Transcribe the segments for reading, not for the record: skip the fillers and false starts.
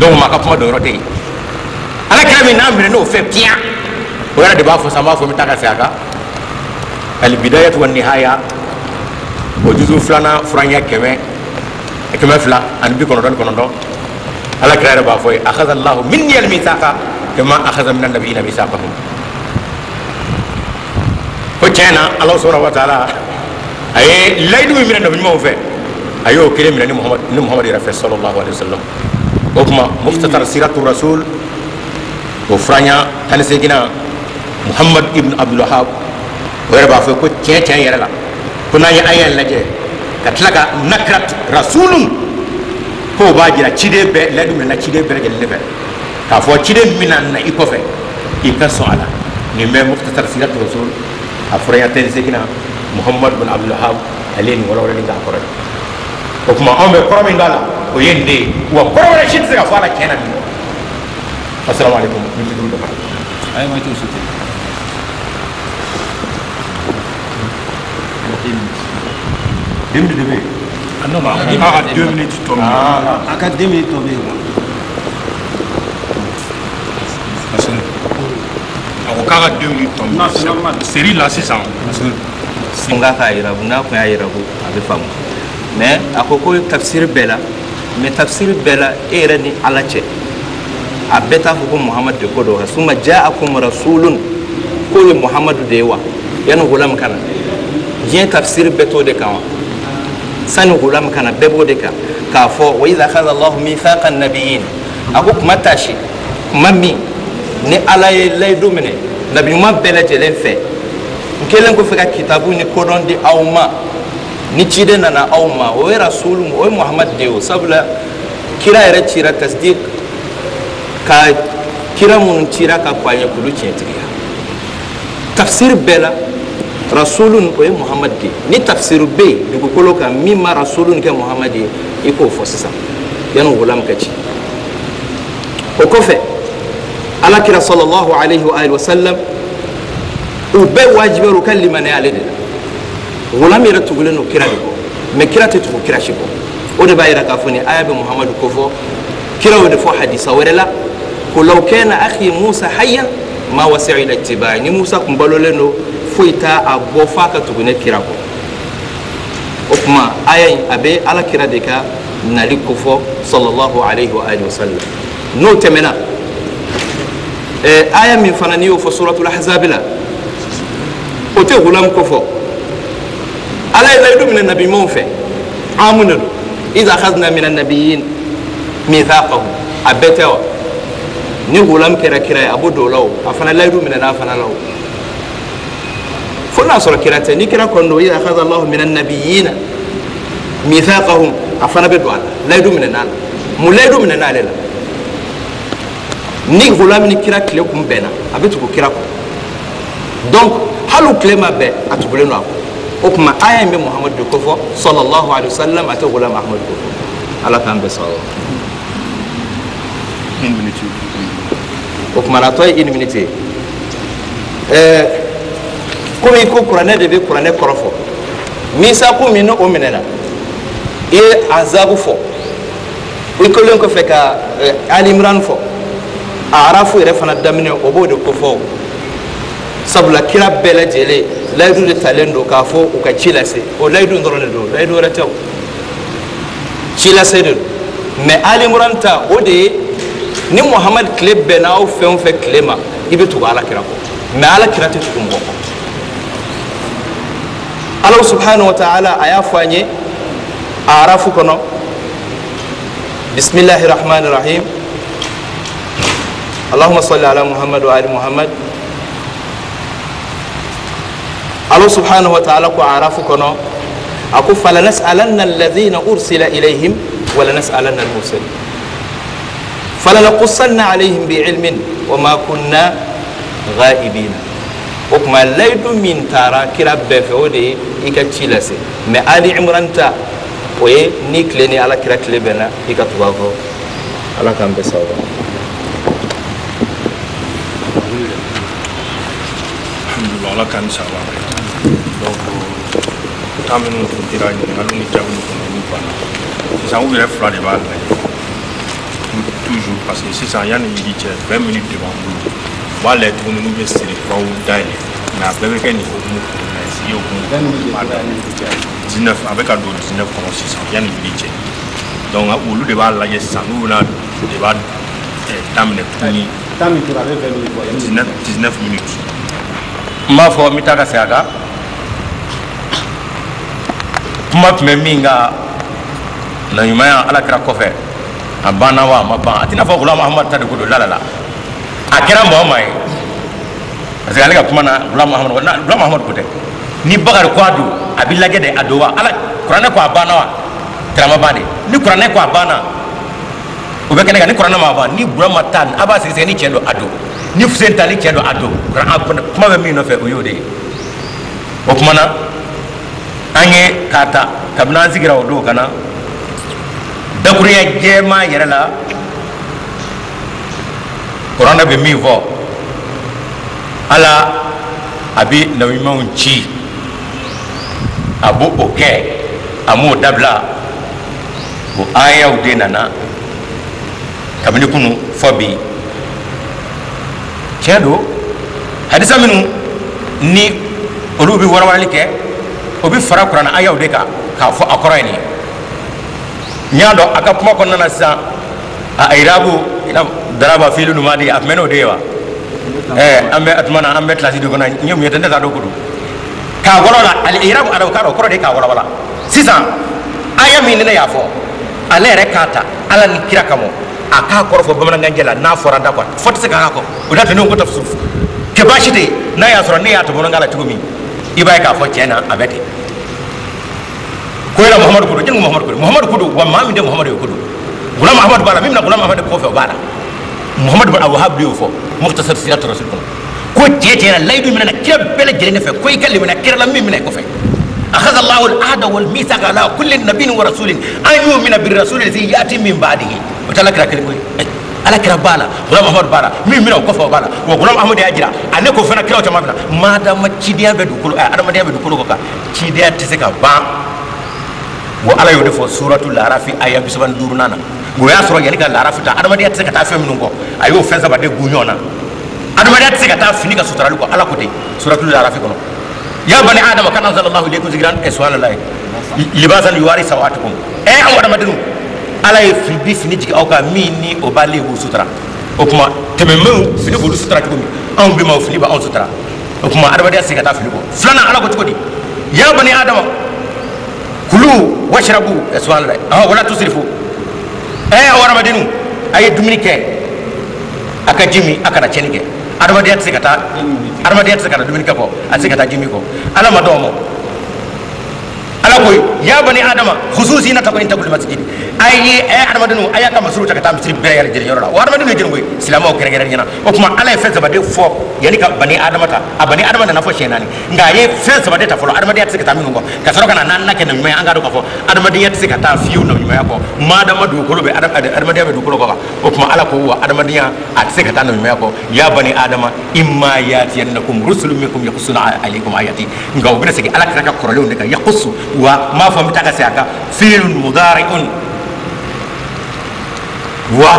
Donc maa ka kuma dɔn yɔrɔ tɛ yen. Ala kira min n'a minɛ n'o fɛ tiɲɛ, o yɛrɛ de b'a fɔ sa, n b'a fɔ n bɛ taa ka segin a kan. Al-Bidayatu wa Nihaya, o juzu filanan furaɲɛ 299, ala kira yɛrɛ b'a fɔ ye akhadha Allahu minni al-mithaqa kama akhadha min an-nabiyina mithaqahum. Ko tiɲɛ na Ala subhanahu wa ta'ala a ye layidu min minɛ nabi ɲumanw fɛ, a y'o kelen minɛ ni Muhammad yɛrɛ fɛ sallallahu alaihi wasallam. O tuma Mukhtasar Siratu Rasul o furaɲɛ 18 Muhammad ibn Abdul Wahhab o yɛrɛ b'a fɔ ko tiɲɛ tiɲɛ yɛrɛ la ko n'an ye aya in lajɛ ka tila ka nakrat rasulun k'o b'a jira ciden bɛɛ layidu minɛna ciden bɛɛ lajɛlen fɛ k'a fɔ ciden min na i kɔfɛ i ka sɔn a la. Nin bɛ Mukhtasar Siratu Rasul a furaɲɛ 18 Muhammad bin Abdul Wahhab ale ye nin walawalali k'a kɔrɔ ye. O tuma anw bɛ kɔrɔ min dɔn a la o ye nin de ye, wa kɔrɔ wɛrɛ si tɛ se ka fɔ a la tiɲɛ na nin kɔ. Assalamu alaikum. Miniti 5 dafara. A ye waati o ten. 2 minutes de bɛ yen. Non, non, a ka 2 minutes tɔ bɛ yen. A ka 2 minutes tɔ bɛ yen. A ko k'a ka 2 minutes tɔ bɛ yen. Seri la sisan. N k'a k'a yira n'a kun y'a yira ko a bɛ faamu. Mais a ko ko tafsiri bɛɛ la, mais tafsiri bɛɛ la e yɛrɛ ni Ala cɛ a bɛɛ t'a fɔ ko Muhamadu de ko don. Summa ja'akum rasulun k'o ye Muhamadu de ye wa yanni gulam ka na. Diɲɛ tafsiri bɛɛ t'o de kan wa sani gulam ka na bɛɛ b'o de kan k'a fɔ wa idha akhadha Allahu mithaqa an-nabiyyin. A ko kuma tasi kuma min ni Ala ye layidu minɛ nabi ɲuman bɛɛ lajɛlen fɛ, n kɛlen kɔfɛ ka kitabu ni kodɔn di aw ma, ni ciden nana aw ma o ye rasulu o ye Muhamadu de ye o. Sabula kira yɛrɛ cira tasdiq ka kira minnu cira ka kɔn a ɲɛ k'olu tiɲɛtigiya. Tafsiri bɛɛ la rasulun o ye Muhamadu de ye. Ni tafsiri bɛ yen dugukolo kan min ma rasulun kɛ Muhamadu ye i k'o fɔ sisan yanni gulam ka ci. O kɔfɛ Ala kira sallallahu alaihi wa alihi wa sallam u bɛɛ wajibiyara u ka limaniya ale de la. Gulam yɛrɛ tugulen don kira de kɔ, mais kira tɛ tugu kira si kɔ. O de b'a yira k'a fɔ nin aya bɛ Muhamadu kofɔ. Kira y'o de fɔ hadisa wɛrɛ la ko law kana akhi Musa hayyan ma wasi'a ila ittiba'i. Ni Musa kun balolen don foyi t'a a bɔ f'a ka tugu ne kira kɔ. O tuma aya in a bɛ Ala kira de ka nali kofɔ sallallahu alaihi wa alihi wa sallam. N'o tɛmɛna aya min fana n'i y'o fɔ suratul ahzab la o tɛ gulam kofɔ. Ala ye layidu minɛ nabi ɲumanw fɛ amu de don. Idha akhadna min an-nabiyyin mithaqahum a bɛɛ tɛ wa. Ni gulam kɛra kira ye a b'o don o la o, a fana layidu minɛ n'a fana la o. Fo n'a sɔrɔ kira tɛ, ni kira kɔni don idha akhadha Allahu min an-nabiyyin mithaqahum a fana bɛ don a la, layidu minɛ n'a la. Mun layidu minɛ n'ale la? Ni gulam ni kira tile kun bɛnna a bɛ tugu kira kɔ. Donc hali u tile ma bɛn a tugulen don a kɔ. O tuma aya in bɛ Muhamadu de kofɔ sallallahu alaihi wa sallam, a tɛ gulam Ahmadu kofɔ. Ala k'an bɛɛ sɔrɔ. Une minute. O tuma na a tɔ ye une minute ye. Komi ko kuranɛ de bɛ kuranɛ kɔrɔ fɔ, misaku min n'o minɛna i ye azabu fɔ, i kɛlen kɔfɛ ka Ali Imran fɔ, arafu yɛrɛ fana daminɛ o b'o de kofɔ. Sabula kira bɛɛ lajɛlen layidu de talen don k'a fɔ u ka ci lase, o layidu dɔrɔn de don, layidu wɛrɛ tɛ o, ci lase de don. Mais Ali Imran ta o de ye ni Muhamadu tile bɛnna aw fɛn o fɛn tile ma i bɛ tugu Ala kira kɔ, mais Ala kira tɛ tugu mɔgɔ kɔ. Ala subhanahu wa ta'ala a y'a fɔ an ye arafu kɔnɔ bisimilahi rahmani rahim Allahumma salli ala Muhammad wa ali Muhammad. Allah subhanahu wa ta'ala ko arafu kɔnɔ a ko falanas'alanna alladhina ursila ilayhim wa lanas'alanna al-mursalin falanaqussanna alayhim bi'ilmin wa ma kunna ghaibina. O tuma layidu min taara kira bɛɛ fɛ o de ye i ka ci lase, mais Ali Imran ta o ye ni tile ni Ala kira tile bɛnna i ka tugu a kɔ. Ala k'an bɛɛ sababu. Alhamdulillah, Ala k'an ni sababu. Donc temps minnu tun dira ɲininkaliw ni jaabiw kɔnɔ olu banna. Sisan u yɛrɛ fila de b'a lajɛ. Toujours parce que sisan yanni midi cɛ 20 minutes de b'an bolo. U b'a lajɛ tuguni n'u bɛ siri kuraw dayɛlɛ, mais a bɛɛ bɛ kɛ nin hukumu kɔnɔna ye, sigi hukumu kɔnɔna la. 19 a bɛ ka don 19 kɔnɔ sisan yanni midi cɛ. Donc olu de b'a lajɛ sisan n'u bɛna débat daminɛ tuguni. Temps min tora a bɛ 20 minutes bɔ. 19 minutes. N b'a fɔ n bɛ taa ka segin a kan. Kuma tun bɛ min kan naɲumanya Ala kira kɔfɛ, a banna wa a ma ban, a tɛna fɔ Gulam Ahmad ta de ko don la la la, a kɛra mɔgɔ ma ye parce que ale ka kuma na Gulam Ahmad, Gulam Ahmad ko tɛ. Ni Bakari ko a don, a bɛ lajɛ de a don wa, Ala kuranɛ ko a banna wa, tɛrɛma ban de. Ni kuranɛ ko a banna, o bɛ kɛnɛ kan. Ni kuranɛ ma ban, ni Burama ta a b'a sigi ni tiɲɛ don a don, ni Fuseni ta ni tiɲɛ don a don. Kuma bɛ min nɔfɛ o y'o de ye. O kuma na an ye k'a ta kabini an sigira o don ka na dakurunya jɛman yɛrɛ la, kuranɛ bɛ min fɔ, Ala a bɛ nabiɲumanw ci, a b'o o kɛ, a m'o dabila. O ayaw de nana kabini kunu fɔ bi. Tiɲɛ don, hadisa minnu ni olu bɛ warawali kɛ, o bɛ fara kuranɛ ayaw de kan k'a fɔ a kɔrɔ ye nin ye. N y'a dɔn a ka kuma kɔnɔna na sisan, a irabu daraba fiilu numadi, a tun bɛ n'o de ye wa? An bɛ a tuma na an bɛ kilasi de kɔnɔ, n ye mun ye tɛ, ne t'a dɔn ko don. K'a walawala, ali irabu arabu kan o kɔrɔ de ye k'a walawala. Sisan aya min ni ne y'a fɔ, ale yɛrɛ k'a ta Ala ni kira kama, a k'a kɔrɔ fɔ bamanankanjɛ la, n'a fɔra da kuwa fɔ tɛ se k'a kɔ. O da tɛ ne ko tafsir kɛ baasi tɛ yen. N'a y'a sɔrɔ ne y'a ta bamanankan la cogo min, i b'a ye k'a fɔ tiɲɛ na a bɛ ten. Ko yɛrɛ Muhamadu ko don, jɛnni Muhamadu ko don, Muhamadu ko don wa, maa min tɛ Muhamadu ye ko don. Gulam Ahmadu b'a la, min bɛna Gulam Ahmadu kɔfɛ o b'a la. Muhamadu bin Wahab de y'o fɔ Mukhtasar Sirat Rasul kɔnɔ, ko tiɲɛ tiɲɛ na layidu minɛ na kira bɛɛ lajɛlen de fɛ, ko i ka limaniya kira la min minɛ i kɔfɛ. Akhadha Allahu al-ahda wal mithaqa ala kulli nabiyyin wa rasulin an yu'mina bir rasuli alladhi ya'ti min ba'dihi. O tɛ Ala kira kelen ko ye, Ala kira b'a la, Gulam Ahmadu b'a la, min minɛ o kɔfɛ o b'a la. Wa Gulam Ahmadu y'a jira ale ko fana kiraw caman bɛ na, madama cidenya bɛ dugukolo, adamadenya bɛ dugukolo kɔ kan, cidenya tɛ se ka ban. Wa Ala y'o de fɔ suratu Larafi aya 35 na. O y'a sɔrɔ yanni ka Larafi ta, adamadenya tɛ se ka taa fɛn minnu kɔ, a y'o fɛn saba de gun ɲɔgɔn na. Adamadenya tɛ se ka taa fini ka suturali kɔ, Ala ko ten suratu Larafi kɔnɔ. Ya bani adama kana anzalallahu ilaykum zikran subhanallahi libasan yuwari sawatikum. Aw adamadenw, Ala ye bi fini jigin aw kan min ni o b'ale b'u sutura. O tuma tɛmɛnbɛnw fini b'olu sutura cogo min, anw bɛnbaw fini b'anw sutura. O tuma adamadenya tɛ se ka taa fini kɔ. Filanan, Ala ko cogo di? Ya bani adama kulu washrabu subhanallahi wala tusrifu. Aw adamadenw, a ye dumuni kɛ, a ka ji min, a kana tiɲɛni kɛ. Adamadenya tɛ se ka taa, adamadenya tɛ se ka taa dumuni kɛ kɔ, a tɛ se ka taa ji min kɔ. Ala ma dɔn ma. Ala ko ya bani adama khuzu zinatakum inda kulli masjid. A ye adamadenw, a y'a ka masuru ta ka taa misiri bɛɛ lajɛlen yɔrɔ la. O adamadenw ye jɔn ye? Silamɛw kɛrɛnkɛrɛnnenya la. O tuma Ala ye fɛn saba de fɔ yanni ka bani adama ta. A bani adama nana fɔ siɲɛ 4, nka a ye fɛn saba de ta fɔlɔ, adamadenya tɛ se ka taa minnu kɔ, ka sɔrɔ ka na naaninan kɛ naɲumanya. An k'a dɔn k'a fɔ adamadenya tɛ se ka taa fiyewu naɲumanya kɔ, madama dugukolo bɛ adamadenya bɛ dugukolo kɔ kan. O tuma Ala ko wa adamadenya a tɛ se ka taa naɲumanya kɔ. Ya bani adama imma yatiyannakum rusulun minkum yaqussuna alaykum ayati. Nka u bɛna segin Ala kira ka kɔrɔlenw de kan. Yaqussu wa m'a fɔ n bɛ taa ka segin a kan. Fi'lun mudari'un wa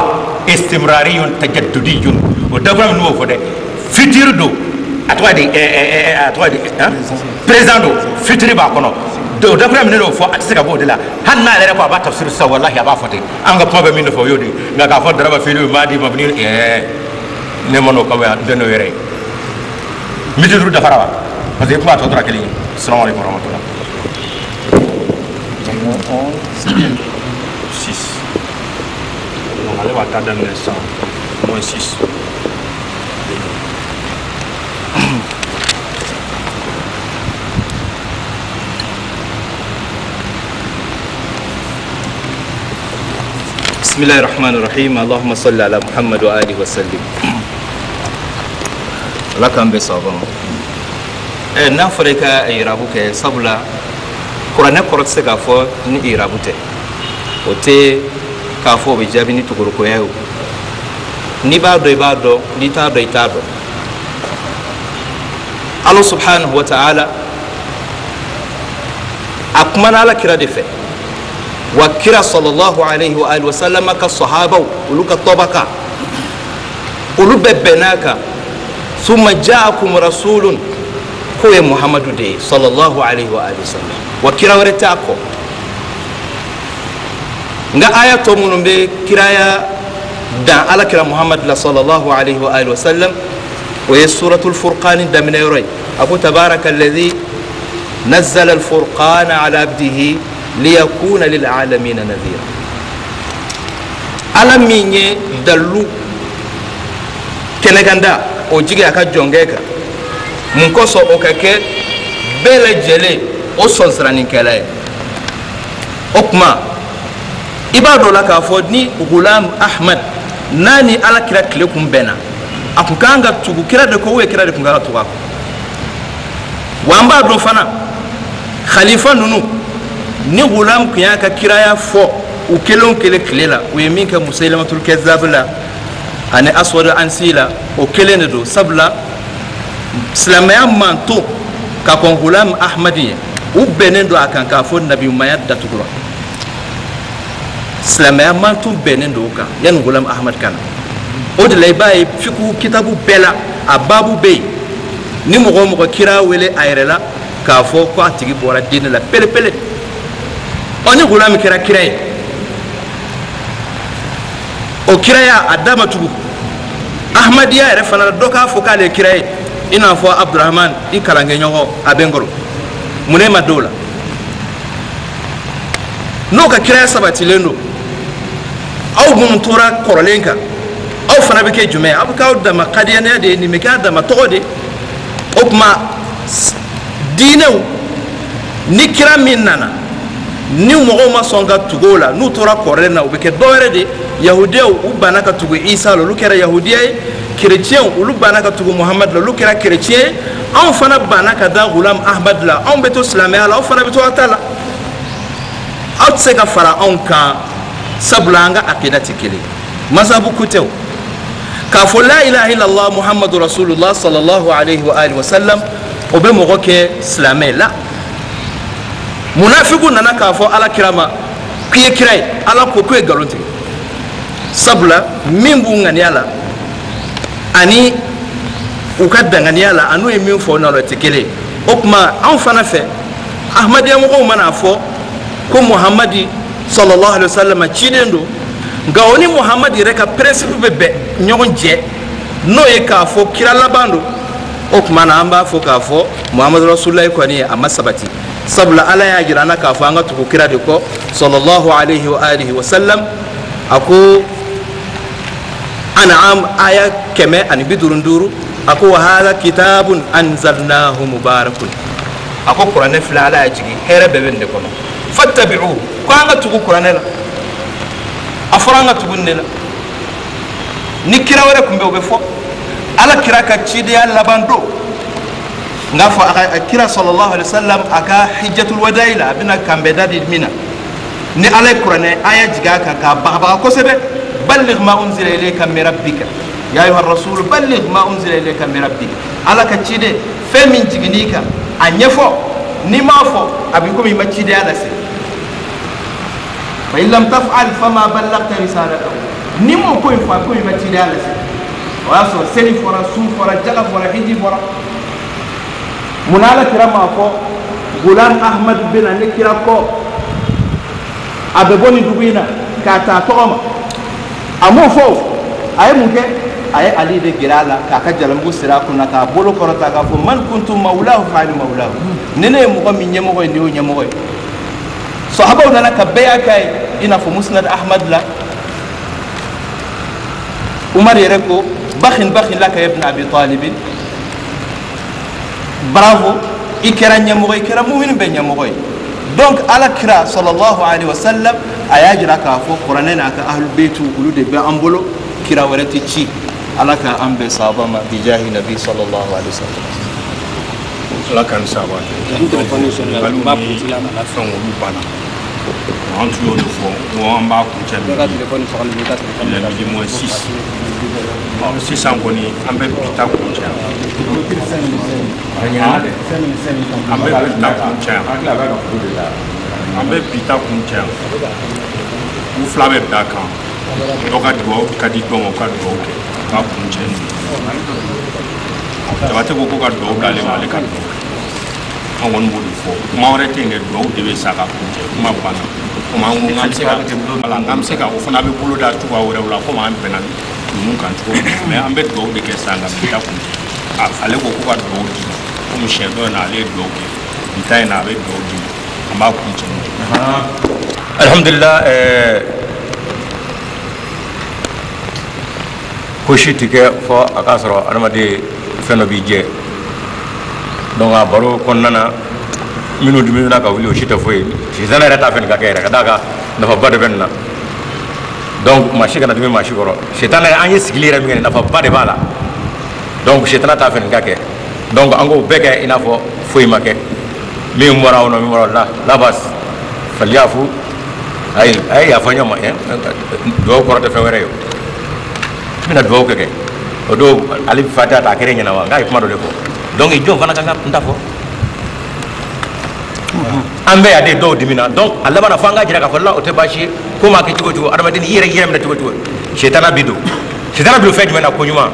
istimrariyun tajaddudiyun. O dakura min b'o fɔ dɛ, futur don, a tɔgɔ di, a tɔgɔ di, présent don, futur b'a kɔnɔ. O dakura min n'o fɔ, a tɛ se ka bɔ o de la. Hali n'ale yɛrɛ ko a b'a tafsir sisan, walahi a b'a fɔ ten. An ka kuma bɛ min nɔfɛ o y'o de ye. Nka k'a fɔ daraba fi'lu madi mabni, ne ma n'o kama yan, n tɛ n'o yɛrɛ ye. Miniti 5 dafara wa? Parce que kuma tɔ tora kelen ye. Salamu aleykum wa rahmatulah. 6. Donc ale b'a ta daminɛ sisan moins 6. بسم الله الرحمن الرحيم اللهم صل على محمد وآله وسلم. Ala k'an bɛɛ sababa ma. N'a fɔra i ka irabu kɛ, sabula kuranɛ kɔrɔ tɛ se k'a fɔ ni irabu tɛ. O tɛ k'a fɔ o bɛ jaabi ni togorokoya ye o. N'i b'a dɔn i b'a dɔn, n'i t'a dɔn i t'a dɔn. Ala subhanahu wa ta'ala a kumana Ala kira de fɛ. Wa kira sallallahu alayhi wa alihi wa sallam ka sahabaw olu ka tɔbaka olu bɛɛ bɛnn'a kan summa jaakum rasulun k'o ye Muhamadu de ye sallallahu alaihi wa alihi wasallam wa kira wɛrɛ t'a kɔ. Nka aya tɔ minnu bɛ kiraya dan ala kira Muhamadu la sallallahu alaihi wa alihi wasallam o ye suratul furqani daminɛ yɔrɔ ye. A ko tabaraka alladhi nazzala alfurqana ala abdihi liyakuna lilalamina nadhira. Ala min ye dalu kɛnɛkanda o jigi a ka jɔnkɛ kan mun kosɔn o ka kɛ bɛɛ lajɛlen o sɔnsiranikɛla ye. O tuma i b'a dɔn la k'a fɔ ni Gulam Ahmad n'a ni ala kira tile kun bɛnna a kun kan ka tugu kira de kɔ ou kira de kun kan ka tugu a kɔ. Wa an b'a dɔn fana khalifa ninnu ni Gulam kun y'a ka kiraya fɔ u kelen o kelen tile la u ye min kɛ Musailamatul Kazzab la ani Aswad Ansi la o kelen de don. Sabula silamɛya manto ka kɔn Gulam Ahmad ye u bɛnnen don a kan k'a fɔ nabiɲumanya datugura. Silamɛya manto bɛnnen don o kan yanni Gulam Ahmad ka na. O de la i b'a ye fiku kitabu bɛɛ la a baabu bɛ yen ni mɔgɔ o mɔgɔ kira wele a yɛrɛ la k'a fɔ ko a tigi bɔra diinɛ la pelepele. Ɔ ni Gulam kɛra kira ye o kiraya a da ma tugu. Ahmadiya yɛrɛ fana la dɔ k'a fɔ k'ale ye kira ye i n'a fɔ Abdurahman i kalankɛɲɔgɔn a bɛ n kɔrɔ mun ne ma dɔw la n'o ka kiraya sabatilen don aw minnu tora kɔrɔlen kan aw fana bɛ kɛ jumɛn ye? Aw bɛ k'aw dama kadiyaniya de ye nin bɛ k'a dama tɔgɔ de. O tuma diinɛw ni kira min nana ni mɔgɔw ma sɔn ka tugu o la n'u tora kɔrɔlen na u bɛ kɛ dɔ wɛrɛ de. Yahudiyaw u banna ka tugu Isa la olu kɛra yahudiya ye. Kerecɛnw olu banna ka tugu Muhamadu la olu kɛra kerecɛn ye. Anw fana banna ka da Gulam Ahmad la anw bɛ to silamɛya la aw fana bɛ to aw ta la. Aw tɛ se ka fara anw kan sabula an ka akida tɛ kelen mazhabu ko tɛ o. K'a fɔ la ilaha illallah Muhammadu rasulullah sallallahu alaihi wa alihi wa sallam o bɛ mɔgɔ kɛ silamɛ la. Munafiku nana k'a fɔ ala kira ma k'i ye kira ye ala ko k'o ye nkalon tigɛ. Sabula min b'u ŋaniya la ani u ka danganiya la an'u ye min fɔ nɔrɔ tɛ kelen. O tuma anw fana fɛ Ahmadiyya mɔgɔw mana fɔ ko Muhamadi sallallahu alaihi wa sallam ciden don nka o ni Muhamadi yɛrɛ ka principe bɛ bɛn ɲɔgɔn jɛ n'o ye k'a fɔ kira laban don. O tuma na an b'a fɔ k'a fɔ Muhamadu rasulullahi kɔni a ma sabati. Sabula ala y'a jira an na k'a fɔ an ka tugu kira de kɔ sallallahu alaihi wa alihi wa sallam. A ko An'am aya 155 a ko wa hadha kitabun anzalnahu mubarakun. A ko kuranɛ filɛ ala y'a jigin hɛrɛ bɛɛ bɛ nin de kɔnɔ fattabi'uhu ko an ka tugu kuranɛ la. A fɔra an ka tugu nin de la. Ni kira wɛrɛ tun bɛ o bɛ fɔ ala kira ka cidenya laban don n k'a fɔ a ka kira sallallahu alaihi wa sallam a ka hijjatul wada'i la a bɛna kanbɛda di min na ni ala ye kuranɛ aya jigin a kan k'a bagabaga kosɛbɛ. Balligh ma unzila ilayka min rabbika ya ayyuha rasul balligh ma unzila ilayka min rabbika. Ala ka ciden fɛn min jiginn'i kan a ɲɛfɔ n'i m'a fɔ a bɛ komi i ma cidenya lase. Fa in lam taf'al fama ballaghta risalatahu n'i m'o ko in fɔ a bɛ komi i ma cidenya lase. O y'a sɔrɔ seli fɔra sun fɔra jaga fɔra hiji fɔra. Munna ala kira m'a fɔ Gulam Ahmad bɛ na ne kira kɔ a bɛ bɔ nin dugu in na k'a ta a tɔgɔ ma a m'o fɔ o. A ye mun kɛ? A ye Ali de gɛrɛ a la k'a ka jalamugu siri a kunna k'a bolo kɔrɔta k'a fɔ man kuntu mawulahu fa ali mawulahu ni ne ye mɔgɔ min ɲɛmɔgɔ ye nin y'o ɲɛmɔgɔ ye. Sahabaw nana ka bɛɛ y'a k'a ye i n'a fɔ Musnad Ahmad la. Umar yɛrɛ ko bakhin bakhin laka ya ibn Abi Talib bravo i kɛra ɲɛmɔgɔ i kɛra mumini bɛɛ ɲɛmɔgɔ ye. Donc ala kira sallallahu alaihi wa sallam a y'a jira k'a fɔ kuranɛ n'a ka ahlul beitu olu de bɛ an bolo kira wɛrɛ tɛ ci. Ala ka an bɛn sahaba ma bijahi nabi sallallahu alaihi wa sallam. Ala k'an sahaba kɛ. Fɛn olu banna an tun y'o de fɔ ko an b'a kuncɛ midi moins 6. Sisan kɔni an bɛ bi ta kuncɛ yan. An bɛ bi ta kuncɛ yan. An bɛ bi ta kuncɛ yan. U fila bɛ bɛn a kan. Dɔ ka dugawu ka di dɔ ma, o ka dugawu kɛ k'a kun cɛ ni Jabate ko ka dugawu d'ale ma, ale ka dugawu kɛ. An kɔni b'o de fɔ, kuma wɛrɛ tɛ yen dɛ, dugawu de bɛ sa ka kun cɛ, kuma banna. Komi an ko k'an bɛ se ka wala k'an bɛ se ka o fana bɛ bolo da cogoya wɛrɛw la, komi an bɛnna ninnu kan cogo min, mais an bɛ dugawu de kɛ sisan ka bi ta kun cɛ. Ale ko ko ka dugawu d'i ma, komi siɲɛ dɔ in na ale ye dugawu kɛ, bi ta in na a bɛ dugawu d'i ma, an b'a kun cɛ n'o ye. Alhamdulillah, ko si tɛ kɛ fɔ a k'a sɔrɔ adamaden fɛn dɔ b'i jɛ. Donc a baro kɔnɔna na, minnu dimina ka wuli, o si tɛ foyi ye. Sitana yɛrɛ t'a fɛ nin ka kɛ yɛrɛ, ka d'a kan nafaba de bɛ nin na. Donc maa si kana dimi maa si kɔrɔ. Sitana an ye sigili yɛrɛ min kɛ, nafaba de b'a la. Donc sitana t'a fɛ nin ka kɛ. Donc an k'o bɛɛ kɛ i n'a fɔ foyi ma kɛ. Min bɔra aw nɔ, min bɔra la labas faliyafu, ayi a ye yafa ɲɔgɔn ma. Dugawu kɔrɔ tɛ fɛn wɛrɛ ye. O n bɛna dugawu kɛ o don, ale fatiha ta a kɛra ɲɛna wa, nka a ye kuma dɔ de fɔ. Donc jɔn fana kan ka n ta fɔ? An bɛɛ y'a den dɔw dimina. Donc a laban na, fo an ka jira k'a fɔ la o tɛ baasi ye. Ko maa kɛ cogo o cogo, adamaden i yɛrɛ yɛrɛ minɛ cogo o cogo, sitana bi don. Sitana bi don fɛn jumɛn na? Ko ɲuman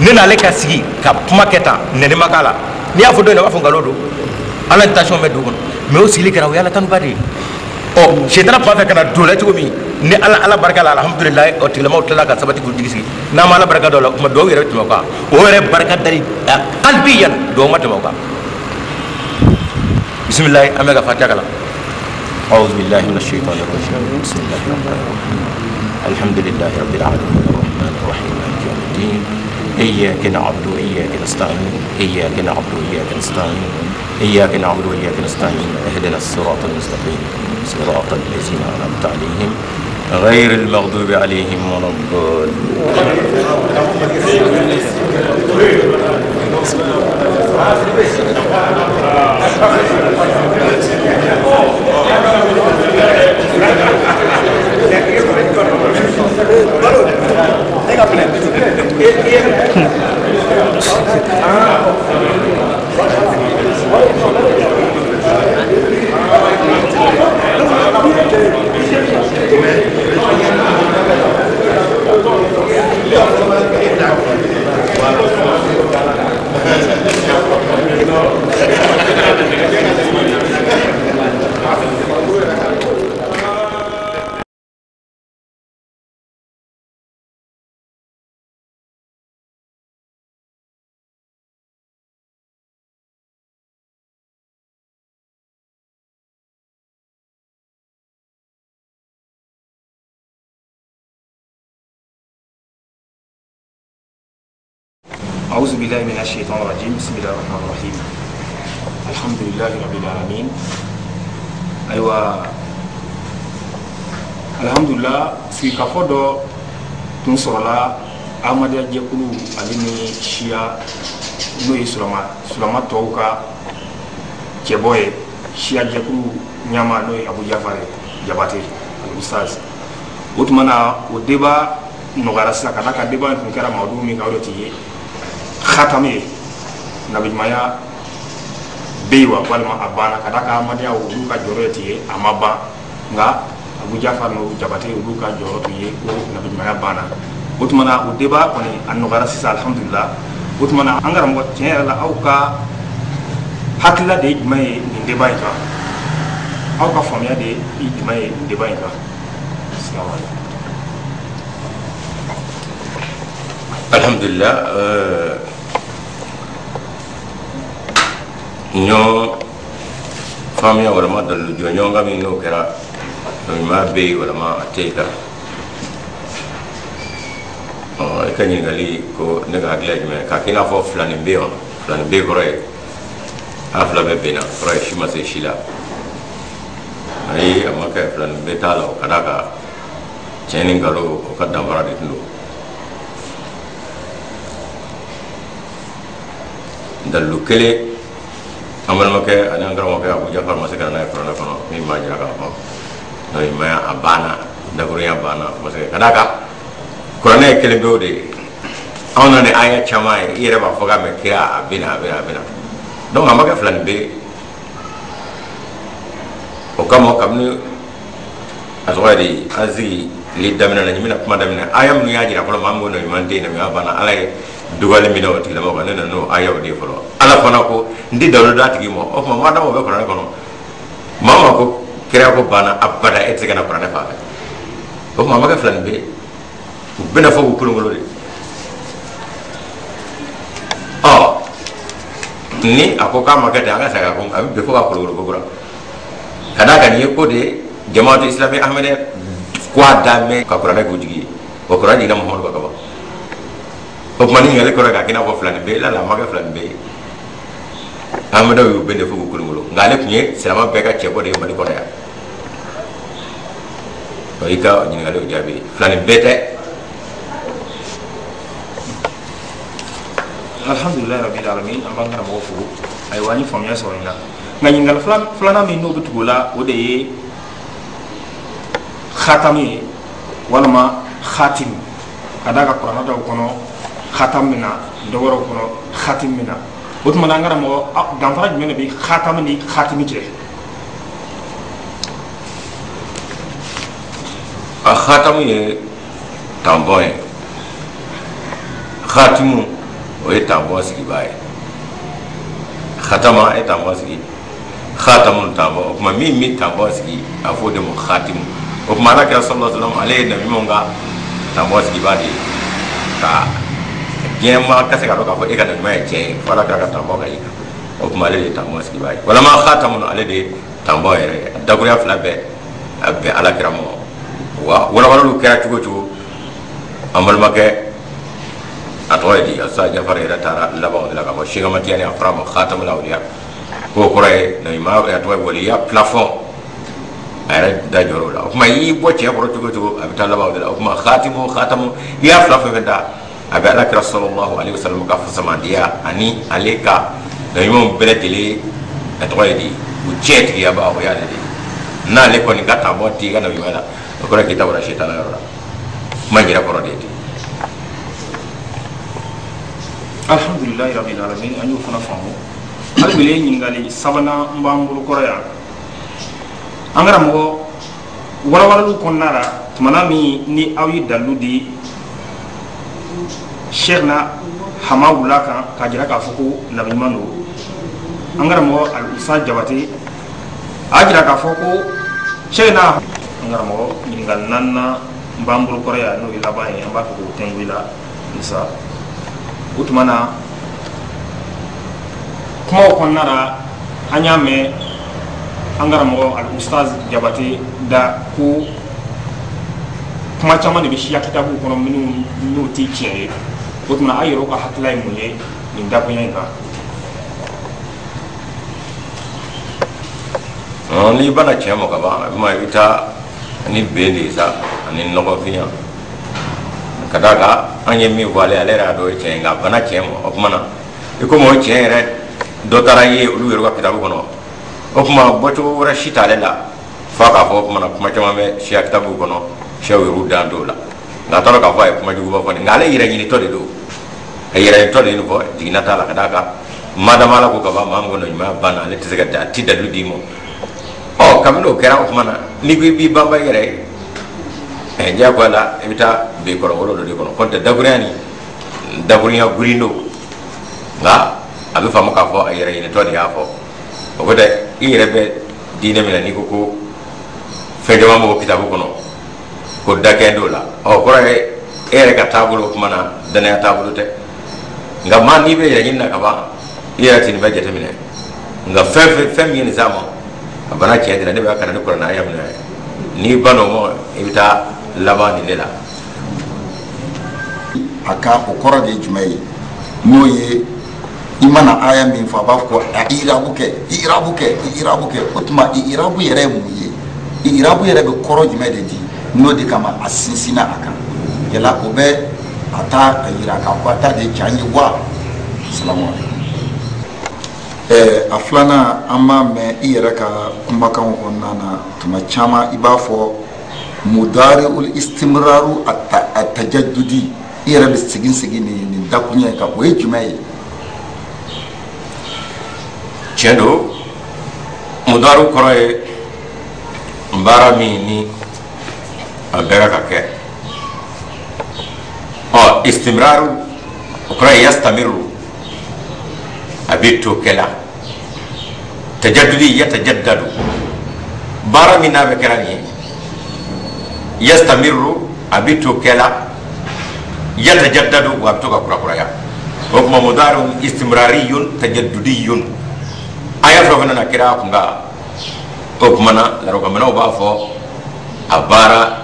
ne n'ale ka sigi ka kuma kɛ tan, nɛni ma k'a la. N'i y'a fɔ dɔ in na, u b'a fɔ nkalon don, ala ni tension bɛ dugu kɔnɔ. Mais o sigili kɛra, o ye ala tanuba de ye. Ɔ sitana tun b'a fɛ ka na don la cogo min, ni ala ala barika la, alhamdulilayi, o tigilamɔgɔw tilala ka sabati k'u jigi sigi. N'an ma ala barika dɔ la, o tuma dugawu yɛrɛ bɛ tɛmɛ o kan. O yɛrɛ barika dali hali yan, dugawu ma tɛmɛ o kan. Bisimilayi, an bɛ ka fatiha kalan. أعوذ بالله من الشيطان الرجيم، بسم الله الرحمن الرحيم، الحمد لله رب العالمين، الرحمن الرحيم، مالك يوم الدين، إياك نعبد وإياك نستعين، إياك نعبد وإياك نستعين، إياك نعبد وإياك نستعين، اهدنا الصراط المستقيم، صراط الذين أنعمت عليهم غير المغضوب عليهم ولا الضالين. أعوذ بالله من الشيطان الرجيم، بسم الله الرحمن الرحيم، الحمد لله رب العالمين. Ayiwa, alhamdulillah, sigikafɔ dɔ tun sɔrɔla Ahmadiyya jɛkulu ale ni siya, n'o ye sulama tɔw ka cɛbɔ ye, siya jɛkulu ɲɛmaa, n'o ye Abu Jafar Jabate al-Ustaz. O tuma na, o débat nɔgɔyara sisan, ka d'a kan débat in tun kɛra mawudu min kan, o de tun ye khatami ye, nabiɲumanya bɛ yen wa walima a banna. Ka d'a kan Ahmadiyya olu ka jɔyɔrɔ ye tun ye a ma ban, nka Abu Jafar n'o Jabate olu ka jɔyɔrɔ tun ye ko nabiɲumanya banna. O tuma na, o débat kɔni a nɔgɔyara sisan, alhamdulillah. O tuma na, an karamɔgɔ, tiɲɛ yɛrɛ la, aw ka hakilila de ye jumɛn ye nin débat in kan? Aw ka faamuya de ye jumɛn ye nin débat in kan? Salamu aleykum. Alhamdulillah, ɲɔ faamuya walama dalilu jɔnjɔn ka min n'o kɛra ɲuman bɛ yen walama a tɛ yen kan. I ka ɲininkali ko ne ka hakilila ye jumɛn ye, k'a kɛ i n'a fɔ filanin bɛ yen wa? Filanin bɛ kɔrɔ ye an fila bɛɛ bɛnna, kɔrɔ ye si ma se si la. Ayi, a ma kɛ filanin bɛ t'a la. O ka d'a kan tiɲɛ ni nkalon, o ka danfara de tun don. Dalilu kelen, an balimakɛ ani an karamɔgɔkɛ Abu Jafar ma se ka na n'a ye kuranɛ kɔnɔ min b'a jira k'a fɔ nabiɲumanya a banna, dakurunya banna. Parce que ka d'a kan kuranɛ ye kelen pewu de ye. Anw na ni aya caman ye, i yɛrɛ b'a fɔ k'a mɛ kira a bɛ na, a bɛ na, a bɛ na. Donc a ma kɛ filanin bɛ ye. O kama, kabini a tɔgɔ ye di, an sigi li daminɛ na n bɛna kuma daminɛ aya minnu y'a jira fɔlɔ maa min ko nabiɲuman tɛ yen nabiɲuman banna ala ye dugale minɛ o tigilamɔgɔ kan ne nana n'o ayaw de ye fɔlɔ ala fana ko n tɛ dalilu d'a tigi ma o tuma maa dama o bɛ kuranɛ kɔnɔ maa ma ko kira ko banna abada e tɛ se ka na kuranɛ fan fɛ o tuma a ma kɛ filanin ye u bɛna fɔ k'u kolonkolon de ɔ ni a ko k'a ma kɛ ten an ka segin a kɔ a bɛ bɛn fo ka kolonkolon ko kura ka d'a kan nin ye ko de ye jamaatu islami ahmadiya ko a danbɛ ka kuranɛ k'u jigi ye wa kuranɛ jiginna muhamadu kan ka ban o tuma ni ɲininkali kɔrɔ k'a kɛ i n'a fɔ filanin bɛ la a ma kɛ filanin bɛ ye ahmadaw y'u bɛn de fo k'u kolonkolon nka ale tun ye silamɛ bɛɛ ka cɛbɔ de ye mali kɔnɔ yan i ka ɲininkali o jaabi filanin bɛɛ tɛ. Alhamdulilayi rabil alamin an b'an karamɔgɔ fo ayiwa an ye faamuya sɔrɔ nin na nka ɲininkali filanan min n'o bɛ tugu o la o de ye khatami ye walima khatim ka d'a kan kuranɛ dɔw kɔnɔ khatam bɛ na dɔ wɛrɛw kɔnɔ khatim bɛ na o tuma na an karamɔgɔ danfara jumɛn de bɛ khatami ni khatimi cɛ? A khatamu ye tanbɔn ye khatimu o ye tanbɔn sigibaa ye khatama ye tanbɔn sigi khatamu tanbɔn o tuma min bɛ tanbɔn sigi a fɔ o de ma khatimu o tuma ala kira sallallahu alaihi wasallam ale ye nabi ɲumanw ka tanbɔn sigibaa de ye ka diɲɛ maa ka se ka dɔn k'a fɔ e ka nabi ɲuman ye tiɲɛ ye fo ala kira ka tanbɔn ka y'i kan o tuma ale de ye tanbɔn sigibaa ye walama khatamu ale de ye tanbɔn yɛrɛ ye dakuruya fila bɛɛ a bɛn ala kira ma wa walawalaliw kɛra cogo cogo an balimakɛ a tɔgɔ ye di asa jafari yɛrɛ taara laban o de la k'a fɔ sekamatiya ni a fɔra a ma khatamul awliya k'o kɔrɔ ye nabiɲuman a tɔgɔ ye waliya plafond a yɛrɛ da jɔr'o la o tuma i y'i bɔ cɛ kɔrɔ cogo cogo a bɛ taa laban o de la o tuma khatimu khatamu i y'a fila fɛn fɛn da a bɛ ala kira sallallahu alaihi wasallam ka fasamandiya ani ale ka nabiɲumanw bɛɛ lajɛlen a tɔgɔ ye di u tiɲɛ tigiyaba o y'ale de ye n'ale kɔni ka taabɔ t'i ka nabiɲuman la o kɔrɔ k'i ta bɔra sitana yɔrɔ la kuma in yɛrɛ kɔrɔ de ye ten. Alhamdulilayi rabil alamin an y'o fana faamu hali bi ɲininkali sabanan n b'an bolo kɔrɔ yan an karamɔgɔ walawalaliw kɔnɔna la tumana min ni aw ye dalilu di Cheikhna Hamawula kan k'a jira k'a fɔ ko nabi ɲuman don an karamɔgɔ Al-Ustaz Jabate a y'a jira k'a fɔ ko Cheikhna an karamɔgɔ ɲininkali naaninan n b'an bolo kɔrɔ yan n'o ye laban ye an b'a fɛ k'o tɛnku i la Musa o tuma na kumaw kɔnɔna la an y'a mɛn an karamɔgɔ Al-Ustaz Jabate da ko kuma caman de bɛ siya kitabuw kɔnɔ minnu n'o tɛ tiɲɛ ye o tuma aw yɛrɛw ka hakilila ye mun ye nin dakuruɲa in kan? N'i banna tiɲɛ ma ka ban i bɛ taa ni ben de ye sa ani nɔgɔfinya ka d'a kan an ye min fɔ ale ale yɛrɛ y'a dɔn o ye tiɲɛ ye nka a banna tiɲɛ ma o tuma na i komi o tiɲɛ yɛrɛ dɔ taara ye olu yɛrɛ ka kitabu kɔnɔ o tuma bɔcogo wɛrɛ si t'ale la f'a k'a fɔ o tuma na kuma caman bɛ siya kitabu kɔnɔ siyaw yɛrɛw dan t'o la nka a t'a dɔn k'a fɔ a ye kuma juguba fɔ nin nka ale yɛrɛ ɲinitɔ de don a yɛrɛ ɲinitɔ de ye nin fɔ jiginna t'a la ka d'a kan madama ala ko ka ban maa min ko ɲuman banna ale tɛ se ka a ti dalilu d'i ma ɔ kabini o kɛra o tuma na n'i ko i b'i banba i yɛrɛ ye ɛ diyagoya la i bɛ taa bin kɔlɔnkolo dɔ de kɔnɔ kɔntɛ dakurunya ni dakurunya gurin don nka a bɛ faamu k'a fɔ a yɛrɛ ɲinitɔ de y'a fɔ o ko tɛ i yɛrɛ bɛ diinɛ min na n'i ko ko fɛn caman b'o kitabu kɔnɔ ko dakɛn t'o la ɔ kɔrɔ ye e yɛrɛ ka taabolo o tuma na danaya taabolo tɛ nka maa n'i bɛ yɛrɛ ɲini na ka ban i yɛrɛ tɛ nin bɛɛ jateminɛ nka fɛn fɛn min ye nin s'a ma a bana tiɲɛ de la ne b'a kalan ni kuranɛ aya minɛ n'i banna o ma i bɛ taa laban nin de la. A ka o kɔrɔ de ye jumɛn ye n'o ye i mana aya min fɔ a b'a fɔ ko a irabu kɛ irabu kɛ irabu kɛ o tuma irabu yɛrɛ ye mun ye irabu yɛrɛ bɛ kɔrɔ jumɛn de di n'o de kama a sinsinna a kan yala o bɛ a ta a yira k'a fɔ a ta de ye can ye wa salamu aleykum. A filanan an b'a mɛn i yɛrɛ ka kumakanw kɔnɔna na tuma caman i b'a fɔ mudari'ul istimraru at-tajaddudi i yɛrɛ bɛ segin segin nin dakuruɲɛ in kan o ye jumɛn ye? Tiɲɛ don mudaru kɔrɔ ye baara min ni A bɛɛ ka kɛ. Ɔ, istimraru, o kɔrɔ ye yastamiru, a bɛ to kɛ la. Tajaddudi, yatajaddadu, baara min n'a bɛ kɛra nin ye, yastamiru, a bɛ to kɛ la, yatajaddadu, wa a bɛ to ka kurakuraya. O tuma mudarun istimrariyun tajaddudiyun. Aya fɛn o fɛn nana kira kun kan, o tuma na larabukanmɛnnaw b'a fɔ a baara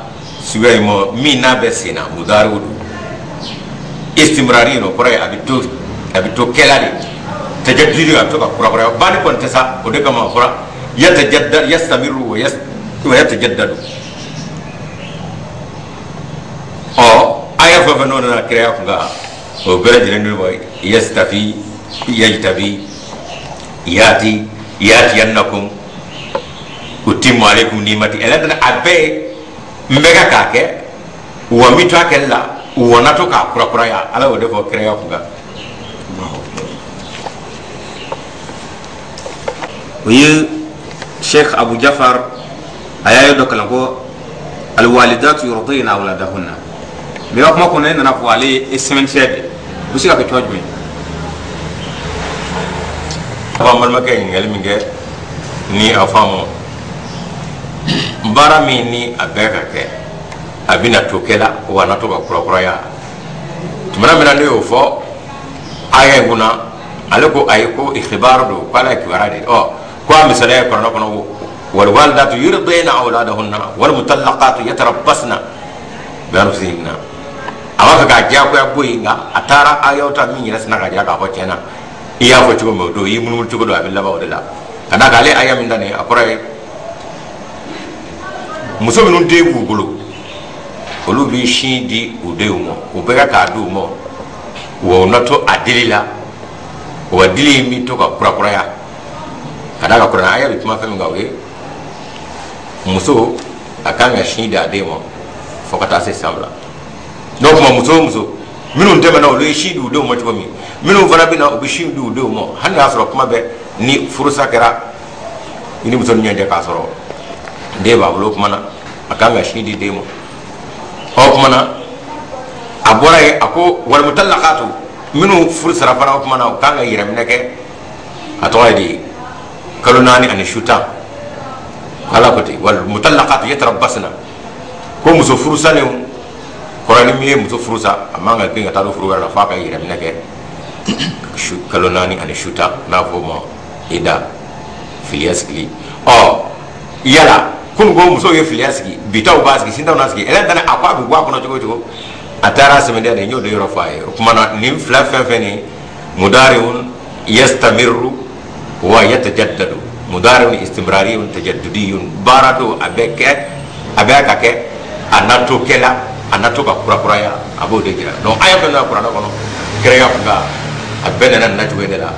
suguya in ma min n'a bɛ sen na, mudariw don. Istimrari, o kɔrɔ ye a bɛ to kɛla de. Tajaddudi, a bɛ to ka kurakuraya. Baani kɔni tɛ sa, o de kama a fɔra yatajadda, yastamiru wa yatajaddadu. Ɔ, aya fɛn o fɛn n'o nana kiraya kun kan, o bɛɛ lajɛlen de bɔ yastafi, yajtabi, yati, yatiyannakum, utimmu alaykum nimati. Ɛlɛ a bɛɛ ye n bɛ ka k'a kɛ, wa n bɛ to a kɛli la, wa n na to k'a kurakuraya. Ala y'o de fɔ kiraya kun kan. O ye Sheikh Abu Jafar, a y'a ye dɔ kalan ko alwalidatu yurdina awladahunna. Mais ka kuma kɔnɔ, e nana fɔ ale ye sɛmɛntiya de, o bɛ se ka kɛ cogo jumɛn? A b'an balimakɛ ɲininkali min kɛ ni a faamu, baara min ni a bɛɛ ka kɛ, a bɛna to kɛ la, wa a na to ka kurakuraya. Tumana min na ne y'o fɔ aya in kunna, ale ko ayi, ko ikhbar don, ko ala ye kibaruya de. Ɔ, ko a misaliya ye kuranɛ kɔnɔ: walwalidatu yurdina awladahunna walmutallaqatu yatarabbasna bi anfusihinna. A b'a fɛ k'a diyagoya bɔ yen, nka a taara ayaw ta min yɛrɛ sina ka jira k'a fɔ tiɲɛ na i y'a fɔ cogo min, o don i y'i munumunu cogo dɔ, a bɛ laban o de la. Ka d'a kan ale aya min ta nin ye, a kɔrɔ ye muso minnu den b'u bolo, olu bɛ sin di u denw ma, u bɛ ka k'a di u ma, wa u na to a dili la, wa dili in bɛ to ka kurakuraya. Ka d'a kan kuranɛ aya bɛ kuma fɛn min kan, o ye muso a kan ka sin di a den ma fo ka taa se san 2. N'o tuma muso o muso minnu tɛmɛna, olu ye sin di u denw ma cogo min, minnu fana bɛ na, u bɛ sin di u denw ma, hali n'a y'a sɔrɔ kuma bɛɛ ni furusa kɛra i ni muso ni ɲɔgɔn cɛ k'a sɔrɔ den b'a bolo, o tuma na a kan ka sin di den ma. Ɔ, tuma na a bɔra yen, a ko walimutallaqatu, minnu furu sara fana, o tuma na u kan ka yɛrɛminɛ kɛ, a tɔgɔ ye di, kalo 4 ani su 10. Ala ko ten: walimutallaqatu yatarabbasna. Ko muso furu salenw kɔrɔ, ni min ye muso furu sa, a man ka grin ka taa don furu wɛrɛ la f'a ka yɛrɛminɛ kɛ kalo 4 ani su 10, n'a fɔ o ma ida, filiya sigili. Ɔ, yala kunun ko musow ye filiya sigi, bitaw b'a sigi, sintaw n'a sigi, ɛlɛ tana a ko a bɛ bɔ a kɔnɔ cogo o cogo, a taara sɛmɛntiya de, n y'o de yɔrɔ fɔ a ye. O tuma na nin fila fɛn fɛn nin, mudariun yastamiru wa yatajaddadu, mudariun istimrariyun tajaddudiyun, baara don, a bɛ kɛ, a bɛ ka kɛ, a na to kɛ la, a na to ka kurakuraya, a b'o de jira. Donc aya fɛn fɛn kuranɛ kɔnɔ kɛrɛya kun kan, a bɛɛ nana nin nacogo de la.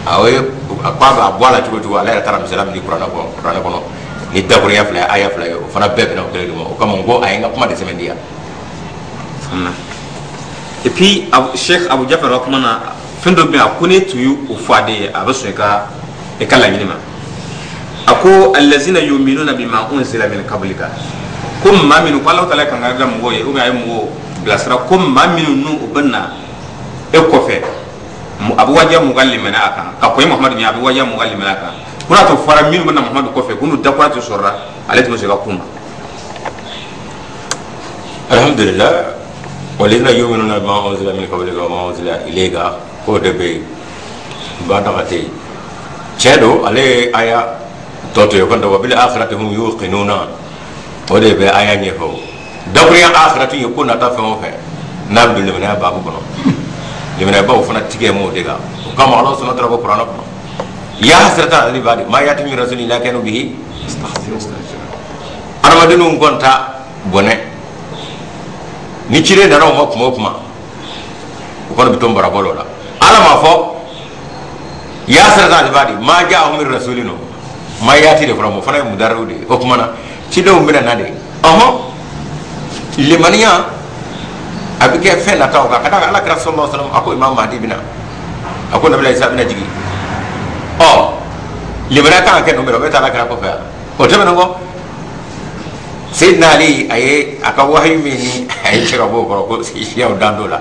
A ye a ko a bɛ a bɔ a la cogo o cogo, ale yɛrɛ taara misaliya min di kuranɛ kɔnɔ ni dakurunya fila ye, aya fila ye, o fana bɛɛ bɛnna o kelen de ma. O kama n ko a ye n ka kuma de sɛmɛntiya. Faamuya. Et puis Sheikh Abu Jafar ka kuma na, fɛn dɔ bɛ yen, a ko ne tun ye o fɔ ale ye, a bɛ sɔn i ka laɲini ma. A ko allazina yuminuna bima unzila min qablika, ko maa minnu ko Alahu taala ye kankari da mɔgɔw ye, ou bien a ye mɔgɔw bilasira, ko maa minnu n'u u bɛ na e kɔfɛ, a bɛ wajibiya mɔgɔ ka limaniya a kan ka kɔn Muhamadu ɲɛ, a bɛ wajibiya mɔgɔ ka limaniya a kan. Ko n'a to fɔra minnu bɛ na Muhamadu kɔfɛ, ko n'u dakura tɛ sɔrɔla, ale tun bɛ sɔn i ka kun ma. Alhamdulillah, walladhina yu'minuna bima unzila min qablika wa ma unzila ilayka, k'o de bɛ yen, ba daga tɛ yen. Tiɲɛ don, ale ye aya tɔ to yen ko wa bil akhirati hum yuqinuna, o de bɛ aya ɲɛfɔ. Dakurunya akhirati ye ko nata fɛn o fɛn n'a bɛ don limaniya baabu kɔnɔ, limaniyabaw fana tigɛ m'o de kan. O kama Ala subhanahu wa ta'ala ko kuranɛ kɔnɔ: ya hasratan alal ibadi ma yati min rasulin illa kanu bihi. Adamadenw kɔni ta bɔnɛ ni ciden nana o ma kuma o kuma, o kɔni bɛ to barabɔ la. Ala m'a fɔ ya hasratan alal ibadi ma ja'ahum min rasulin, o ma yati de fɔra, o fana ye mudariw de ye. O kuma na cidenw bɛna na de, ɔhɔn, limaniya a bɛ kɛ fɛn nataw kan. Ka d'a kan Ala kira sallallahu alaihi wasallam a ko Imam Mahdi bɛna, a ko Nabila Isa bɛna jigin. Ɔ, limaniya kan ka kɛ ninnu bɛɛ la, o bɛ taa Ala kira kɔfɛ yan. O tɛmɛnen kɔ, Seydina Ali a ye a ka wahayu min ni a ye cɛ ka bɔ o kɔrɔ ko siyaw dan t'o la.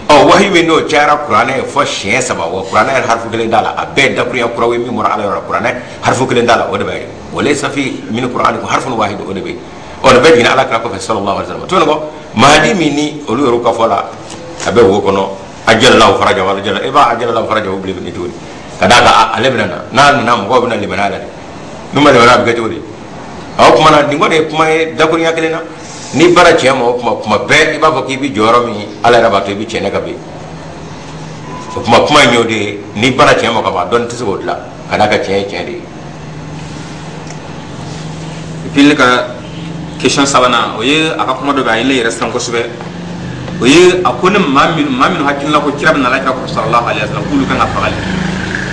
Ɔ wahayu min n'o cayara kuranɛ fɔ siɲɛ 3, wa kuranɛ yɛrɛ harifu kelen t'a la, a bɛɛ ye dakurunya kuraw ye min bɔra Ala yɔrɔ la, kuranɛ harifu kelen t'a la, o de bɛ yen. Walaysa fi min kur'anikum harfun wahid, o de bɛ yen. Ɔ nin bɛɛ jiginna Ala kira kɔfɛ sallallahu alaihi wasallam. Tuguni kɔ Mahadi min ni olu yɛrɛ ka fɔ la a bɛ wo kɔnɔ, ajalallahu farajahu, ajala, i b'a ajalallahu farajahu bilen ni cogo di? Ka d'a kan ale bɛna na, n'a nana mɔgɔw bɛna limaniya la dɛ, n'u ma limaniya a bɛ kɛ cogo di? O tuma na nin kɔni ye kuma ye dakurunya kelen na. N'i baara tiɲɛ ma o kuma bɛɛ i b'a fɔ k'i bɛ jɔyɔrɔ min Ala yɛrɛ b'a to i bɛ tiɲɛ ka bin. O kuma in y'o de ye, n'i baara tiɲɛ ma ka ban dɔnni tɛ se k'o dilan, ka d'a kan tiɲɛ ye tiɲɛ de ye. Et puis ne ka question sabanan o ye a ka kuma dɔ bɛ a ye ne yɛrɛ siran kosɛbɛ. O ye a ko ne maa minnu hakilina ko kira bɛ na Ala kira kɔrɔ sallallahu alaihi wasallam k'olu kan ka fagali.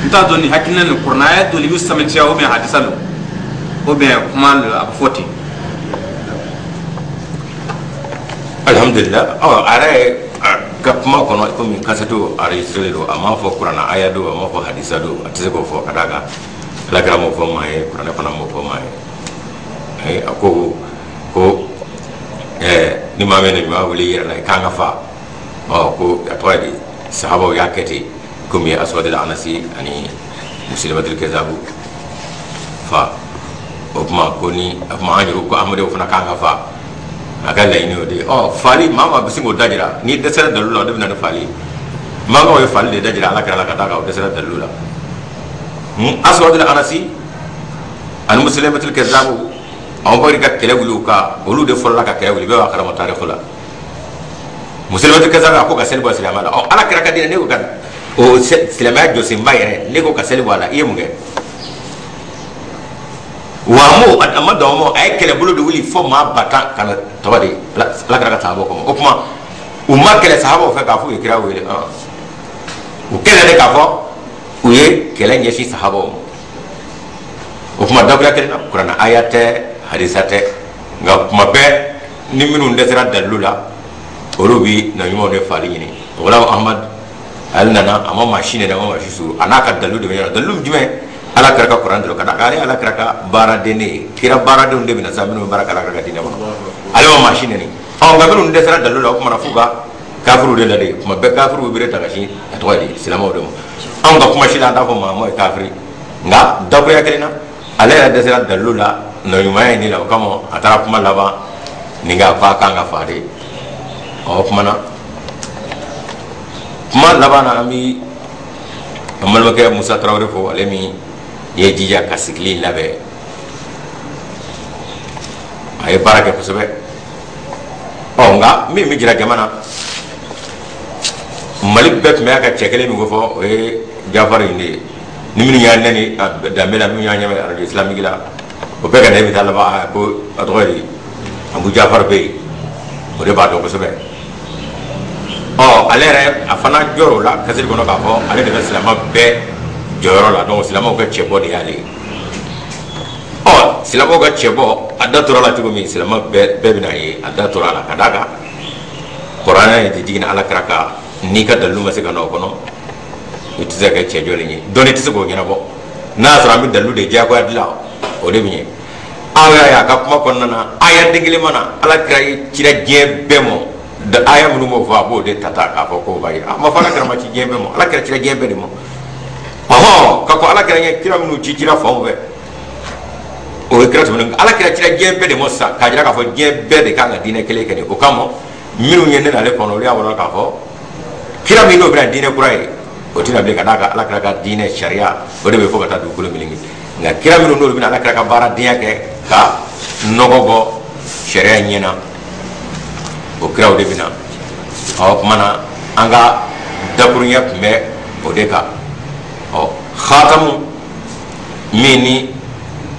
N t'a dɔn nin hakilina nin kuranɛ aya dɔ de bɛ sɛmɛntiya ou bien hadisa don ou bien kuma don a bɛ fɔ ten. Alhamdulillah, ɔ a yɛrɛ ye ka kuma kɔnɔ komi kasɛti enregistré don, a m'a fɔ kuranɛ aya don, a m'a fɔ hadisa don, a tɛ se k'o fɔ ka d'a kan Ala kira m'o fɔ maa ye, kuranɛ fana m'o fɔ maa ye. A ko ko ni maa min ɲuman wuli i yɛrɛ la i kan ka fa, ɔ ko a tɔgɔ ye di, sahabaw y'a kɛ ten komi Aswadul Anasi ani Musilimatul Kazabu fa. O kuma ko ni a kuma an yɛrɛ ko Amadu fana kan ka fa, a ka laɲini o de ye. Ɔ fali maa bɛ se k'o dajira, n'i dɛsɛra dalilu la o de bɛ na ni fali. Mankaw ye fali de dajira Ala kira la ka d'a kan o dɛsɛra dalilu la. Aswadul Anasi ani Musilimatul Kazabu Abubakar ka kɛlɛ wuli u kan, olu de fɔlɔla ka kɛlɛ wuli, bɛɛ b'a kalama tariku la. Musilimatul Kazabu a ko ka seli bɔ silamɛya la. Ɔ Ala kira ka diinɛ ne ko ka o silamɛya jɔsenba yɛrɛ ne ko ka seli bɔ a la, i ye mun kɛ? Wa a ma dan o ma, a ye kɛlɛbolo de wuli fo maa 10,000 ka na tɔgɔ de Ala kira ka sahabaw kɔmɔ. O tuma u ma kɛlɛ sahabaw fɛ k'a fɔ u ye kira wele, u kɛlɛ de k'a fɔ u ye kɛlɛ ɲɛsin sahabaw ma. O tuma dakuruya kelen na, kuranɛ aya tɛ, hadisa tɛ, nka kuma bɛɛ ni minnu dɛsɛra dalilu la olu bi na ɲumanw de fali ɲini. O la Ahmad ale nana a ma maa si nɛni, a ma maa si suru, a n'a ka dalilu de bɛ ɲɔgɔn na. Dalilu jumɛn? Ala kira ka kuranɛ dɔrɔn ka d'a kan ale Ala kira ka baaraden de ye, kira baaradenw de bɛ na sa minnu bɛ baara kɛ Ala kira ka diinɛ kɔnɔ, ale ma maa si nɛni. Ɔ nka minnu dɛsɛra dalilu la o tuma na f'u ka kafiriw de lade, kuma bɛɛ kafiriw bɛ bere ta ka sin a tɔgɔ ye di silamɛw de ma. Anw ka kuma si la an t'a fɔ maa ma ye kafiri, nka dakuruya kelen na ale yɛrɛ dɛsɛra dalilu la nɔ ɲumanya ye nin la, o kama a taara kuma laban nin kan k'a kan ka fa de. Ɔ kuma na kuma laban na an bi an balimakɛ Musa Tarawele fo, ale min ye jija ka sigili labɛn, a ye baara kɛ kosɛbɛ. Ɔ nka min bɛ jira jama na, Mali bɛɛ tun bɛ ka cɛ kelen min ko fɔ, o ye Jafari in de ye. Ni minnu y'a nɛni danbe la, minnu y'a ɲɛmɛ arajo islamique la, o bɛɛ ka na e bɛ taa laban ko a tɔgɔ ye di Abu Jafar bɛ yen, o de b'a dɔn kosɛbɛ. Ɔ ale yɛrɛ a fana jɔr'o la kasiri kɔnɔ k'a fɔ ale de bɛ silamɛ bɛɛ jɔyɔrɔ la, donc silamɛw ka cɛbɔ de y'ale ye. Ɔ silamɛw ka cɛbɔ a da tora la cogo min, silamɛ bɛɛ bɛna ye a da tora a la ka d'a kan kuranɛ de jiginna Ala kira kan, n'i ka dalilu ma se ka na o kɔnɔ i tɛ se ka kɛ cɛ jɔlen ye, dɔnni tɛ se k'o ɲɛnabɔ. N'a y'a sɔrɔ an bɛ dalilu de diyagoya dilan o de bɛ ɲɛ. Aw y'a ye a ka kuma kɔnɔna na aya den kelen ma na Ala kira ye cira diɲɛ bɛɛ ma, aya minnu b'o fɔ a b'o de ta k'a fɔ k'o b'a ye. A ma fɔ Ala kira ma ci diɲɛ bɛɛ ma, Ala kira cira diɲɛ bɛɛ de ma. Ɔhɔn ka kɔn Ala kira ɲɛ kira minnu ci cira fanw fɛ o ye kira tɛmɛnen, Ala kira cira diɲɛ bɛɛ de ma sisan k'a jira k'a fɔ diɲɛ bɛɛ de kan ka diinɛ kelen kɛ de. O kama minnu ye ne n'ale kɔnɔ olu y'a wala k'a fɔ kira min n'o bɛna diinɛ kura ye o tɛna bilen ka d'a kan Ala kira ka diinɛ sariya o de bɛ fɔ ka taa dugukolo meleke. Nka kira minnu n'olu bɛna Ala kira ka baaradenya kɛ ka nɔgɔ bɔ sariya ɲɛna o kiraw de bɛna. Ɔ tuma na an ka dakurunya tun bɛ o de kan. Ɔ khatamu min ni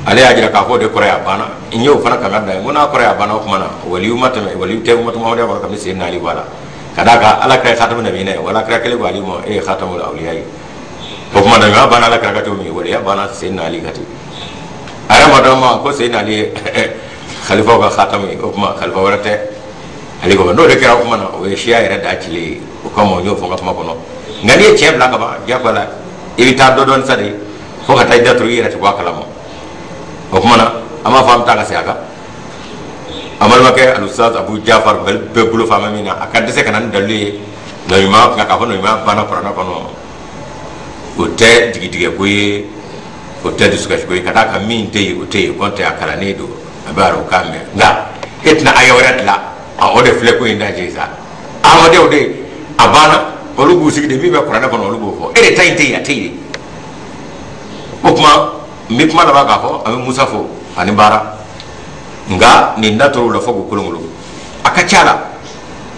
ale y'a jira k'a fɔ o de kɔrɔ ye a banna, n y'o fana kangari da ye, n ko n'a kɔrɔ ye a banna o tuma na waliyu ma tɛmɛ, waliyu tɛ umatu Muhamadu kɔnɔ kabini Seydina Ali bɔ a la ka d'a kan Ala kira ye khatamu nabiyina ye, wala kira kelen ko Ali ma e ye khatamu awliya ye. O tuma na ɲɔgɔn banna Ala kira ka cogo min, waliya banna Seydina Ali ka ten. A yɛrɛ ma dɔn ma ko Seydina Ali ye khalifaw ka khatamu ye, o tuma khalifa wɛrɛ tɛ Ale kɔfɛ. N'o de kɛra o tuma na o ye siya yɛrɛ da cilen ye, o kama n y'o fɔ n ka kuma kɔnɔ. Nka n'i ye tiɲɛ bila ka ban diyagoya la i bɛ taa dɔ dɔɔni sa de fo ka taa i da turu i yɛrɛ tɛ bɔ a kalama. O tuma na an b'a fɔ an bɛ taa ka segin a kan. An balimakɛ Alustaz Abu Jafar bɛɛ bolo faama min na, a ka dɛsɛ ka na ni dalilu ye nabiɲuman kan, k'a fɔ nabiɲuman banna kuranɛ kɔnɔ, o tɛ jigitigɛ ko ye, o tɛ dusukasi ko ye, ka d'a kan min tɛ yen o tɛ yen, kɔn tɛ a kalannen don, a bɛ arabukan mɛn, nka e tɛna aya wɛrɛ dilan, o de filɛ ko in da jɛ sa. Ahmadiyyaw de a banna, olu b'u sigi de, min bɛ kuranɛ kɔnɔ olu b'o fɔ, e de ta in tɛ yen, a tɛ yen. O tuma n bɛ kuma laban k'a fɔ, an bɛ Musa fo ani baara, nka nin da tor'u la fo k'u kolonkolon. A ka ca la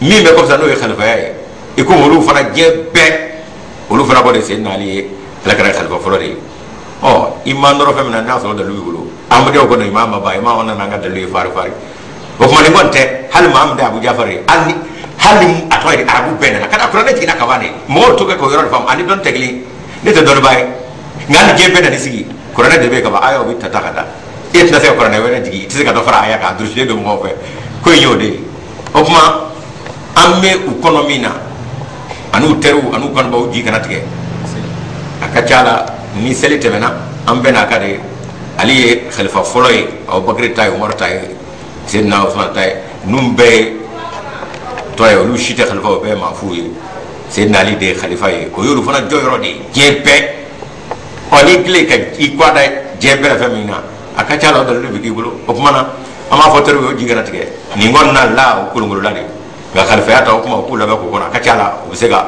min bɛ kɔfɛ n'o ye khalifaya ye, i komi olu fana diɲɛ bɛɛ olu fana kɔ de Seydina Ali ye ala kɛra khalifa fɔlɔ de ye. Ɔ i ma nɔrɔ fɛn min na, n'a sɔrɔ dalilu b'i bolo, Ahmadiyyaw kɔni i ma ban, i ma nana an ka dalilu ye fari fari. O tuma nin kɔni tɛ hali maa min tɛ Abu Jafar ye, hali a tɔgɔ ye arabu bɛɛ nana ka na kuranɛ jiginna kaban de, mɔgɔw to kɛ k'o yɔrɔ de faamu, ani dɔnni tɛ kelen, ne tɛ dɔnnibaa ye, nka hali diɲɛ bɛɛ nana sigi kuranɛ de bɛ yen kaban, aya o bɛ ta ka da, e tɛna se ka kuranɛ wɛrɛ jigin, i tɛ se ka dɔ fara aya kan, a durusilen don mɔgɔw fɛ, ko in y'o de ye. O tuma an bɛ u kɔnɔ min na, ani u teriw ani u kanubaw ji kana tigɛ, a ka ca la ni seli tɛmɛna an bɛɛ n'a ka de Ali ye khalifa fɔlɔ ye, Abubakar ta ye, Umaru ta ye, Seydina Usman ta ye, ninnu bɛɛ ye tɔ ye, olu si tɛ khalifa, o bɛɛ ye maafu ye, Seydina Ali de ye khalifa ye, o y'olu fana jɔyɔrɔ de ye diɲɛ bɛɛ. Ɔ n'i tilen ka i kɔ da diɲɛ bɛɛ la fɛn min na, a ka ca la o dalilu bɛ k'i bolo. O tuma na an b'a fɔ teriw ye, o ji kana tigɛ nin kɔni na la o kolonkolola de, nka khalifaya ta o kuma u k'u labɛn k'o kɔnɔ, a ka ca la u bɛ se ka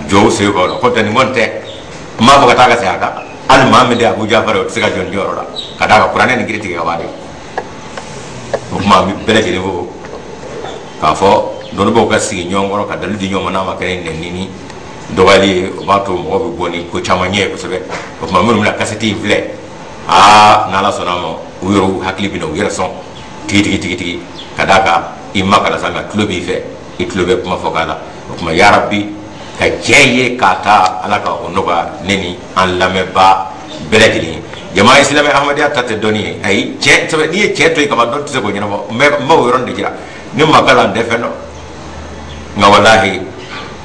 jɔ u sen kɔrɔ, k'o tɛ nin kɔni tɛ n b'a fɔ ka taa ka segin a kan, hali maa min tɛ Abu Jafar ye o tɛ se ka jɔ nin jɔyɔrɔ la, ka d'a kan kuranɛ nin kiri tigɛ ka ban de. O tuma an bɛ bɛɛ lajɛlen fo k'a fɔ dɔnnibaaw ka sigi ɲɔgɔn kɔrɔ ka dalilu di ɲɔgɔn ma, n'a ma kɛ ni nɛni ni dɔgɔyali ye, o b'a to mɔgɔw bɛ bɔ ni ko caman ɲɛ ye kosɛbɛ. O tuma minnu bɛna kasɛti in filɛ, aa n'Ala sɔnna a ma u yɛrɛ u hakili bɛ na u yɛrɛ sɔn tigi tigi tigi tigi, ka d'a kan i ma kalan sa, nka tulo b'i fɛ, i tulo bɛ kuma fɔ k'a la. O tuma yarabi ka tiɲɛ ye k'a ta, Ala ka o nɔgɔya ne ni an lamɛnbaa bɛɛ lajɛlen ye. Jama silamɛ Ahmadiyya ta tɛ dɔnni ye, ayi, tiɲɛ sɛbɛ, n'i ye tiɲɛ to yen kaban dɔnni tɛ se k'o ɲɛnabɔ. N bɛ o yɔrɔnin de jira, ni ma kalan tɛ fɛn dɔn, nka walahi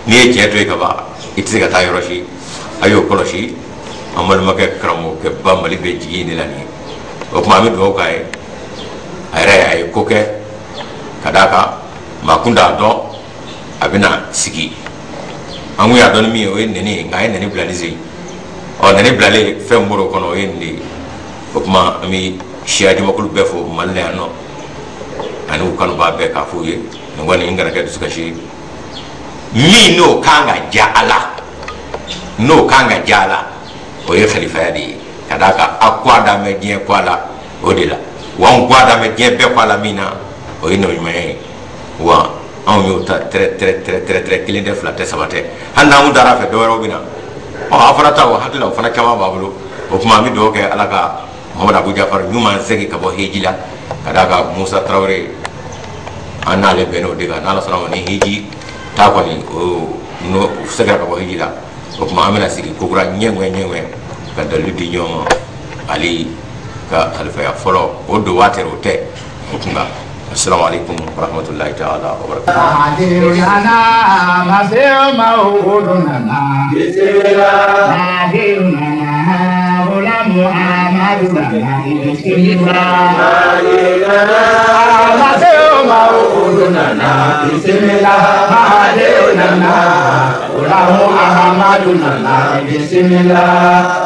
n'i ye tiɲɛ to yen kaban i tɛ se ka taa yɔrɔ si. A y'o kɔlɔsi, an balimakɛ karamɔgɔkɛba Mali bɛ jigi in de la nin ye. O tuma an bɛ dugawu k'a ye, a yɛrɛ a ye ko kɛ, ka d'a kan maa kun t'a dɔn a bɛna sigi, an kun y'a dɔn ni min ye o ye nɛni ye, nka a ye nɛni bilali sen, ɔ nɛni bilalen fɛn bɔra o kɔnɔ, o ye nin de ye. O tuma an bɛ siya jamakulu bɛɛ fo Mali la yan nɔ, ani u kanubaa bɛɛ k'a f'u ye nin kɔni n kana kɛ dusukasi ye, min n'o kan ka ja a la, n'o kan ka ja a la, o ye khalifaya de ye, ka d'a kan a ko a da mɛn diɲɛ ko a la o de la, wa an ko a da mɛn diɲɛ bɛɛ ko a la min na, o ye nabiɲumanya ye. Wa anw y'o ta tɛrɛ tɛrɛ tɛrɛ tɛrɛ tɛrɛ, kelen tɛ, fila tɛ, saba tɛ, hali n'an kun taara a fɛ dɔwɛrɛw bɛ na, ɔ a fana ta o hakili la o fana caman b'a bolo. O tuma an bɛ dugawu kɛ Ala ka Muhamadu Abu Jafar ɲuman segin ka bɔ heji la, ka d'a kan Musa Tarawele an n'ale bɛnn'o de kan, n'Ala sɔnna ma ni heji ta kɔni o n'o seginna ka bɔ heji la, o tuma an bɛna sigi kokura ɲɛŋɛ ɲɛŋɛ ka dalilu di ɲɔgɔn ma Ali ka khalifaya fɔlɔ o don waati o tɛ o kun kan. Assalamu alaikum warahmatullahi ta'ala wabarakatuh. Bismillah.